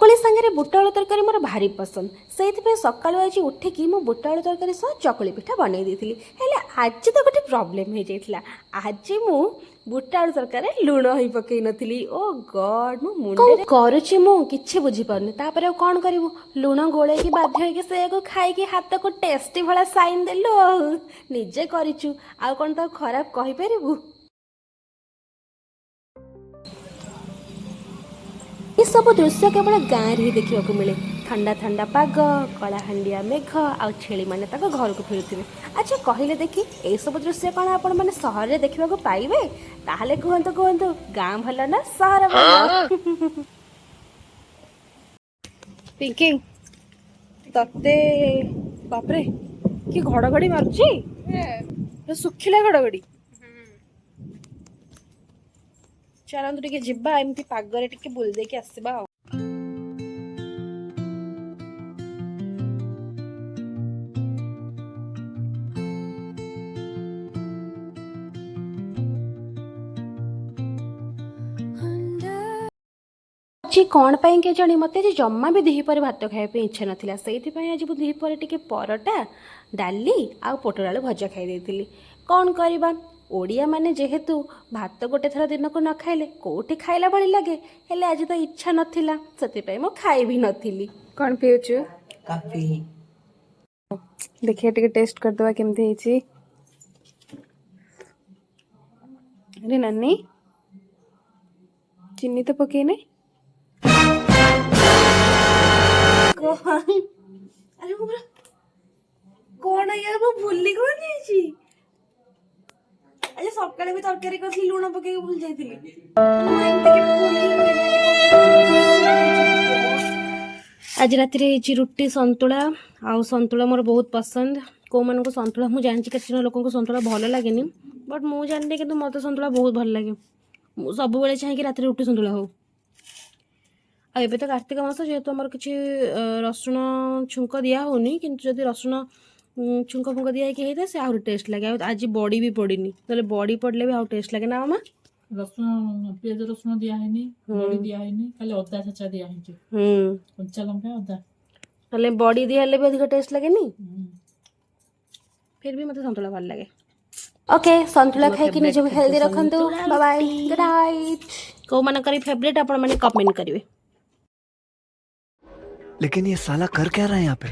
ଚକୁଳି ସାଙ୍ଗରେ ବୁଟ ଆଳୁ ତରକାରୀ ମୋର ଭାରି ପସନ୍ଦ। ସେଇଥିପାଇଁ ସକାଳୁ ଆଜି ଉଠିକି ମୁଁ ବୁଟ ଆଳୁ ତରକାରୀ ସହ ଚକୁଳି ପିଠା ବନେଇ ଦେଇଥିଲି। ହେଲେ ଆଜି ତ ଗୋଟେ ପ୍ରୋବ୍ଲେମ୍ ହେଇଯାଇଥିଲା। ଆଜି ମୁଁ ବୁଟ ଆଳୁ ତରକାରୀରେ ଲୁଣ ହିଁ ପକେଇ ନଥିଲି। ଓ ଗଡ୍, ମୋ ମୁଣ୍ଡରେ କରୁଛି, ମୁଁ କିଛି ବୁଝିପାରୁନି। ତାପରେ ଆଉ କ'ଣ କରିବୁ, ଲୁଣ ଗୋଳେଇକି ବାଧ୍ୟ ହେଇକି ସେଇଆକୁ ଖାଇକି ହାତକୁ ଟେଷ୍ଟି ଭଳିଆ ସାଇନ୍ ଦେଲୁ। ଆଉ ନିଜେ କରିଛୁ, ଆଉ କ'ଣ ତାକୁ ଖରାପ କହିପାରିବୁ? ଏସବୁ ଦୃଶ୍ୟ କେବଳ ଗାଁରେ ହିଁ ଦେଖିବାକୁ ମିଳେ। ଥଣ୍ଡା ଥଣ୍ଡା ପାଗ, କଳାହାଣ୍ଡିଆ ମେଘ ଆଉ ଛେଳିମାନେ ତାଙ୍କ ଘରକୁ ଫେରୁଥିବେ। ଆଚ୍ଛା କହିଲେ ଦେଖି, ଏସବୁ ଦୃଶ୍ୟ କ'ଣ ଆପଣମାନେ ସହରରେ ଦେଖିବାକୁ ପାଇବେ? ତାହେଲେ କୁହନ୍ତୁ କୁହନ୍ତୁ, ଗାଁ ଭଲ ନା ସହର ଭଲ? ପିଙ୍କି, ତତେ, ବାପରେ, କି ଘଡ଼ଘଡ଼ି ମାରୁଛି! ପୁରା ଶୁଖିଲା ଘଡ଼ଘଡ଼ି। ଚାଲନ୍ତୁ ଟିକେ ଯିବା, ଏମିତି ପାଗରେ ଟିକେ ବୁଲି ଦେଇକି ଆସିବା। ଆଉ ଆଜି କ'ଣ ପାଇଁ କେଜାଣି ମୋତେ ଆଜି ଜମା ବି ଦ୍ୱିପହରେ ଭାତ ଖାଇବା ପାଇଁ ଇଚ୍ଛା ନଥିଲା। ସେଇଥିପାଇଁ ଆଜି ମୁଁ ଦ୍ୱିପହରେ ଟିକେ ପରଟା, ଡାଲି ଆଉ ପୋଟଳ ଆଳୁ ଭଜା ଖାଇ ଦେଇଥିଲି। କ'ଣ କରିବା, ଓଡ଼ିଆମାନେ ଯେହେତୁ ଭାତ ଗୋଟେ ଥର ଦିନକୁ ନ ଖାଇଲେ କେଉଁଠି ଖାଇଲା ଭଳି ଲାଗେ? ହେଲେ ଆଜି ତ ଇଚ୍ଛା ନଥିଲା, ସେଥିପାଇଁ ମୁଁ ଖାଇ ବି ନଥିଲି। କ'ଣ ପିଉଛୁ? କଫି। ଦେଖିବା, ଟିକେ ଟେଷ୍ଟ କରିଦେବା କେମିତି ହେଇଛି। ଆରେ ନାନୀ, ଚିନି ତ ପକେଇନେ। ଆରେ ମୁଁ ପୁରା କ'ଣ ୟାର, ମୁଁ ଭୁଲି କ'ଣ ଯାଇଛି? ଆଜି ସକାଳେ ବି ତରକାରୀ କରିଥିଲି, ଲୁଣ ପକେଇକି ଭୁଲି ଯାଇଥିଲି। ମାନେ ମୁଁ ଏମିତି କେବେ ଭୁଲି ହିଁ ହୁଏନି। ଆଜି ରାତିରେ ହେଇଛି ରୁଟି ସନ୍ତୁଳା। ଆଉ ସନ୍ତୁଳା ମୋର ବହୁତ ପସନ୍ଦ। କେଉଁମାନଙ୍କୁ ସନ୍ତୁଳା, ମୁଁ ଜାଣିଛି କେତେ ଜଣ ଲୋକଙ୍କୁ ସନ୍ତୁଳା ଭଲ ଲାଗେନି, ବଟ୍ ମୁଁ ଜାଣିନି, କିନ୍ତୁ ମୋତେ ସନ୍ତୁଳା ବହୁତ ଭଲ ଲାଗେ। ମୁଁ ସବୁବେଳେ ଚାହେଁକି ରାତିରେ ରୁଟି ସନ୍ତୁଳା ହଉ। ଆଉ ଏବେ ତ କାର୍ତ୍ତିକ ମାସ, ଯେହେତୁ ଆମର କିଛି ରସୁଣ ଛୁଙ୍କ ଦିଆ ହେଉନି, କିନ୍ତୁ ଯଦି ରସୁଣ ଛୁଙ୍କ ଫୁଙ୍କ ଦିଆ ହେଇକି ହେଇଥାଏ, ସେ ଆହୁରି ଟେଷ୍ଟ ଲାଗେ। ଆଉ ଆଜି ବଡ଼ି ବି ପଡ଼ିନି, ନହେଲେ ବଡ଼ି ପଡ଼ିଲେ ବି ଆଉ ଟେଷ୍ଟ ଲାଗେ ନା ମାମା? ରସୁଣ, ପିଆଜ ରସୁଣ ଦିଆ ହେଇନି, ବଡି ଦିଆ ହେଇନି, ଖାଲି ଅଦା ଛେଚା ଦିଆ ହେଇଛି। କଞ୍ଚା ଲଙ୍କା, ଅଦା। ନହେଲେ ବଡ଼ି ଦିଆ ହେଲେ ବି ଅଧିକ ଟେଷ୍ଟ ଲାଗେନି। ଫିର୍ ବି ମୋତେ ସନ୍ତୁଳା ଭଲ ଲାଗେ। ଓକେ, ସନ୍ତୁଳା ଖାଇକି ନିଜକୁ ହେଲ୍ଦି ରଖନ୍ତୁ। Bye, good night. କେଉଁମାନଙ୍କର ଫେଭରେଟ୍, ଆପଣମାନେ କମେଣ୍ଟ କରିବେ। लेकिन ये साला कर क्या रहा है यहाँ पे?